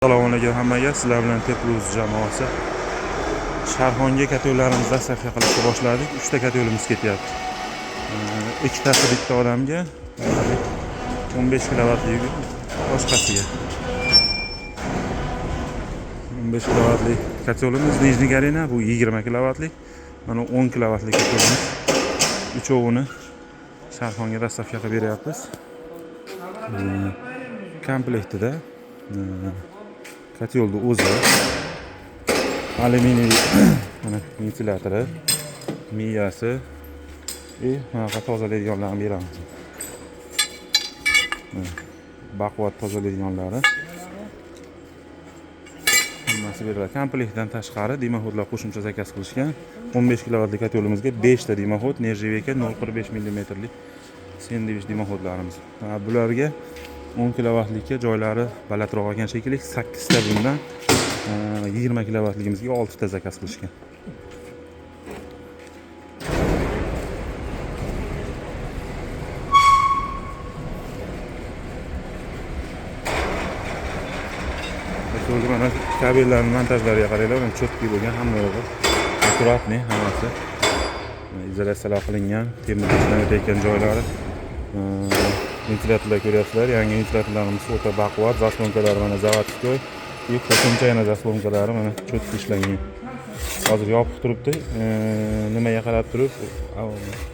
Assalomu alaykum hammaga. Sizlar bilan Tepluz jamoasi. Sharxonga kotellarimizni доставка qilishni boshladik. 3 ta kotelimiz ketyapti. Ikkitasi bitta odamga, 15 kilovatli boshqasiga. 15 kilovatli kotelimiz Nижний Garina, bu 20 kilovatli. Mana 10 kilovatli kotelimiz. Uchovini Sharxonga доставка qilib beryapmiz. Komplektida kotelni o'zi, alyuminiy mana ventilyatori, miyasi и bunaqa tozalaydiganlarni beramiz. Mana, baquvvat tozalaydiganlari hammasi beriladi. Komplektdan tashqari дымоход lar qo'shimcha заказ qilishgan. 15 kilovatli kotelimizga 5 ta дымоход нержавейка 0,45 millimetrli sendvich дымоход larimiz. Ha, bularga 10 kilovatlikka joylari balandroq ekan shekilli, 8 ta bundan, 20 kilovatligimizga 6 ta заказ qilishgan. Ko'rdi, mana kabellarni montajlariga qaranglar, mana четкий bo'lgan, hamma yog'i аккуратный, hammasi. Mana izolyatsiyalar qilingan, temir ichidan o'tayotgan joylari. Ventilyatorlar ko'ryapsizlar, yangi ventilyatorlarimiz o'ta baquvvat, заслонка lari mana заводской и qo'shimcha yana заслонка lari mana четко ishlangan. Hozir yopiq turibdi, nimaga qarab turib,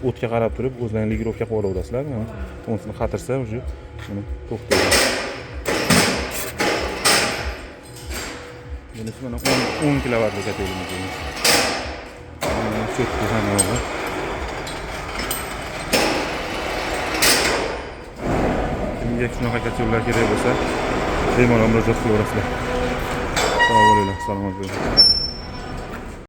o'tga qarab turib o'zlaring регулировка qilib olaverasizlar. Mana unisini qatirsa, уже mana to'xtaydi. Bunisi mana 10 kilovatli kotelimiz. Четкий hamma yog'i. Kimga shunaqa kotellar kerak bo'lsa, bemalol murojaat qilaverasizlar. Sog' bo'linglar, salomat bo'linglar.